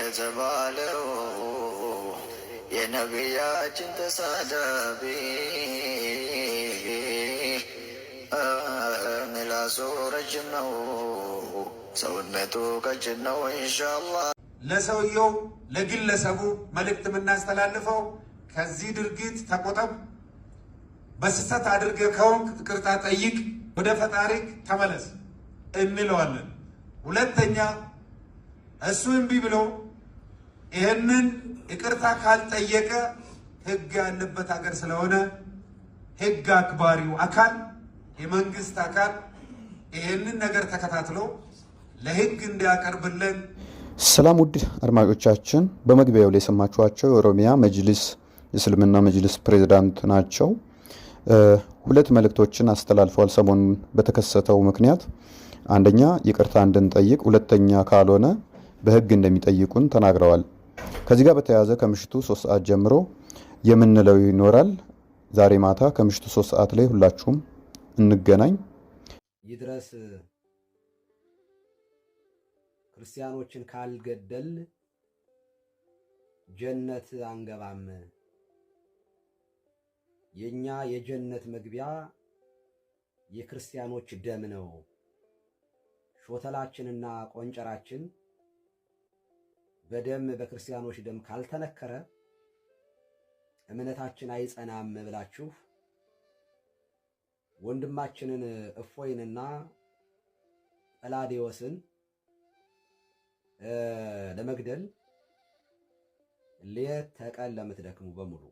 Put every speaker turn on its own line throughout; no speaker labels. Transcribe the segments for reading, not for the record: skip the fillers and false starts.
የተባለው የነቢያችን ተሳዳቢ ምላሱ ረጅም ነው፣ ሰውነቱ ቀጭን ነው። ኢንሻአላህ
ለሰውየው ለግለሰቡ መልእክት የምናስተላልፈው ከዚህ ድርጊት ተቆጠብ፣ በስህተት አድርገህ ከሆንክ ይቅርታ ጠይቅ፣ ወደ ፈጣሪክ ተመለስ እንለዋለን። ሁለተኛ እሱ እምቢ ብሎ ይህንን ይቅርታ ካልጠየቀ ሕግ ያለበት ሀገር ስለሆነ ሕግ አክባሪው አካል የመንግስት አካል ይህንን ነገር ተከታትሎ ለሕግ እንዲያቀርብልን።
ሰላም ውድ አድማጮቻችን፣ በመግቢያው ላይ የሰማችኋቸው የኦሮሚያ መጅሊስ የእስልምና መጅሊስ ፕሬዝዳንት ናቸው። ሁለት መልእክቶችን አስተላልፈዋል ሰሞኑን በተከሰተው ምክንያት። አንደኛ ይቅርታ እንድንጠይቅ፣ ሁለተኛ ካልሆነ በህግ እንደሚጠይቁን ተናግረዋል። ከዚህ ጋር በተያያዘ ከምሽቱ 3 ሰዓት ጀምሮ የምንለው ይኖራል። ዛሬ ማታ ከምሽቱ 3 ሰዓት ላይ ሁላችሁም እንገናኝ።
ይድረስ ክርስቲያኖችን ካልገደል ጀነት አንገባም። የኛ የጀነት መግቢያ የክርስቲያኖች ደም ነው። ሾተላችንና ቆንጨራችን በደም በክርስቲያኖች ደም ካልተነከረ እምነታችን አይጸናም ብላችሁ ወንድማችንን እፎይንና ጰላዲዮስን ለመግደል ሌት ተቀን ለምትደክሙ በሙሉ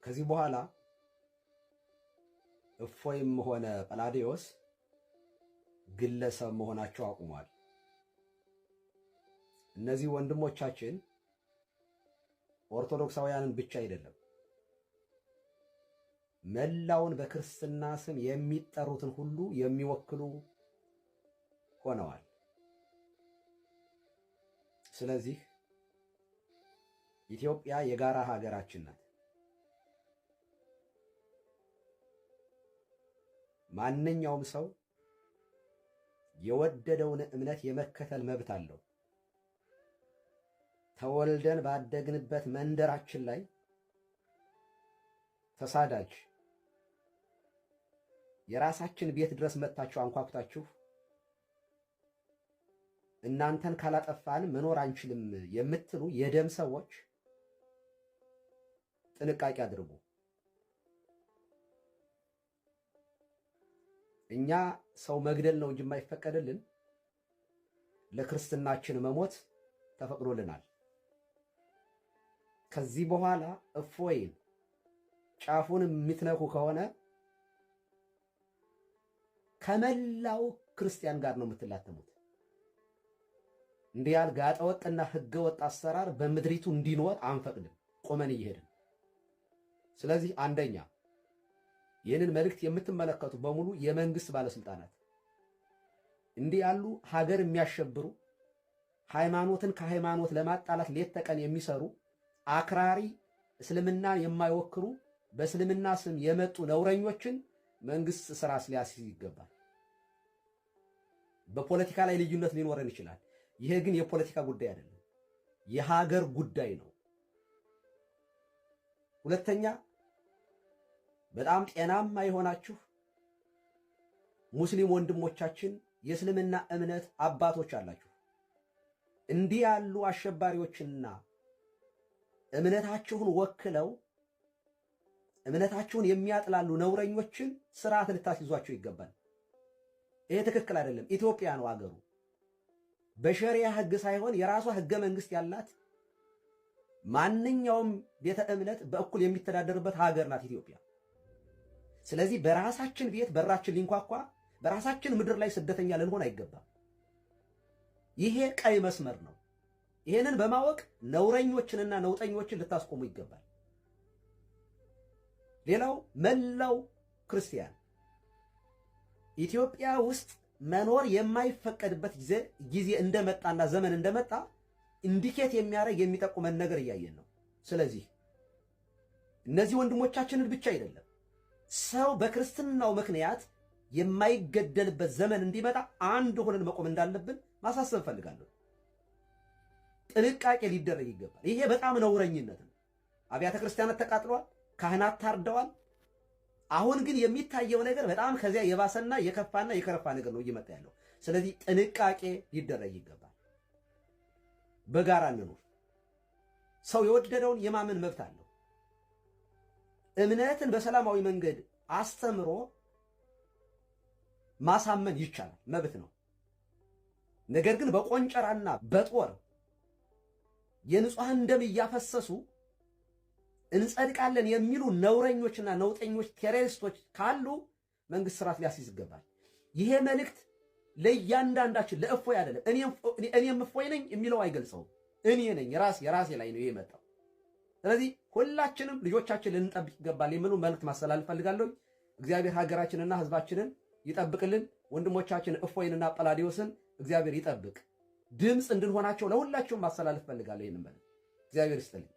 ከዚህ በኋላ እፎይም ሆነ ጰላዲዮስ ግለሰብ መሆናቸው አቁሟል። እነዚህ ወንድሞቻችን ኦርቶዶክሳውያንን ብቻ አይደለም፣ መላውን በክርስትና ስም የሚጠሩትን ሁሉ የሚወክሉ ሆነዋል። ስለዚህ ኢትዮጵያ የጋራ ሀገራችን ናት። ማንኛውም ሰው የወደደውን እምነት የመከተል መብት አለው። ተወልደን ባደግንበት መንደራችን ላይ ተሳዳጅ የራሳችን ቤት ድረስ መጥታችሁ አንኳኩታችሁ እናንተን ካላጠፋን መኖር አንችልም የምትሉ የደም ሰዎች ጥንቃቄ አድርጉ። እኛ ሰው መግደል ነው እንጂ የማይፈቀድልን ለክርስትናችን መሞት ተፈቅዶልናል። ከዚህ በኋላ እፎይን ጫፉን የምትነኩ ከሆነ ከመላው ክርስቲያን ጋር ነው የምትላተሙት። እንዲህ ያለ ጋጠወጥና ህገወጥ አሰራር በምድሪቱ እንዲኖር አንፈቅድም፣ ቆመን እየሄድን። ስለዚህ አንደኛ ይህንን መልእክት የምትመለከቱ በሙሉ የመንግስት ባለስልጣናት እንዲህ ያሉ ሀገር የሚያሸብሩ፣ ሃይማኖትን ከሃይማኖት ለማጣላት ሌት ተቀን የሚሰሩ፣ አክራሪ እስልምናን የማይወክሉ በእስልምና ስም የመጡ ነውረኞችን መንግስት ስራ ሊያስይዝ ይገባል። በፖለቲካ ላይ ልዩነት ሊኖረን ይችላል። ይሄ ግን የፖለቲካ ጉዳይ አይደለም፣ የሀገር ጉዳይ ነው። ሁለተኛ በጣም ጤናማ የሆናችሁ ሙስሊም ወንድሞቻችን የእስልምና እምነት አባቶች አላችሁ። እንዲህ ያሉ አሸባሪዎችና እምነታችሁን ወክለው እምነታችሁን የሚያጥላሉ ነውረኞችን ስርዓት ልታስይዟቸው ይገባል። ይሄ ትክክል አይደለም። ኢትዮጵያ ነው አገሩ። በሸሪያ ህግ ሳይሆን የራሷ ህገ መንግስት ያላት፣ ማንኛውም ቤተ እምነት በእኩል የሚተዳደርበት ሀገር ናት ኢትዮጵያ። ስለዚህ በራሳችን ቤት በራችን ሊንኳኳ፣ በራሳችን ምድር ላይ ስደተኛ ልንሆን አይገባም። ይሄ ቀይ መስመር ነው። ይሄንን በማወቅ ነውረኞችንና ነውጠኞችን ልታስቆሙ ይገባል። ሌላው መላው ክርስቲያን ኢትዮጵያ ውስጥ መኖር የማይፈቀድበት ጊዜ እንደመጣና ዘመን እንደመጣ indicate የሚያደርግ የሚጠቁመን ነገር እያየን ነው። ስለዚህ እነዚህ ወንድሞቻችንን ብቻ አይደለም፣ ሰው በክርስትናው ምክንያት የማይገደልበት ዘመን እንዲመጣ አንድ ሆነን መቆም እንዳለብን ማሳሰብ እፈልጋለሁ። ጥንቃቄ ሊደረግ ይገባል። ይሄ በጣም ነውረኝነት ነው። አብያተ ክርስቲያናት ተቃጥለዋል፣ ካህናት ታርደዋል። አሁን ግን የሚታየው ነገር በጣም ከዚያ የባሰና የከፋና የከረፋ ነገር ነው እየመጣ ያለው። ስለዚህ ጥንቃቄ ሊደረግ ይገባል። በጋራ እንኑር። ሰው የወደደውን የማመን መብት አለው። እምነትን በሰላማዊ መንገድ አስተምሮ ማሳመን ይቻላል፣ መብት ነው። ነገር ግን በቆንጨራና በጦር የንጹሐን ደም እያፈሰሱ እንጸድቃለን የሚሉ ነውረኞችና ነውጠኞች terrorist ኦች ካሉ መንግስት ስርዓት ሊያስይዝ ይገባል። ይሄ መልእክት ለእያንዳንዳችን ለእፎይ አይደለም። እኔም እፎይ ነኝ የሚለው አይገልጸውም። እኔ ነኝ ራሴ ራሴ ላይ ነው ይሄ የመጣው። ስለዚህ ሁላችንም ልጆቻችን ልንጠብቅ ይገባል የሚሉ መልእክት ማስተላለፍ ፈልጋለሁ። እግዚአብሔር ሀገራችንና ሕዝባችንን ይጠብቅልን። ወንድሞቻችን እፎይንና ጳላዲዮስን እግዚአብሔር ይጠብቅ። ድምፅ እንድንሆናቸው ለሁላችሁም ማስተላለፍ ፈልጋለሁ። ይህንን መልእክት እግዚአብሔር ይስጥልኝ።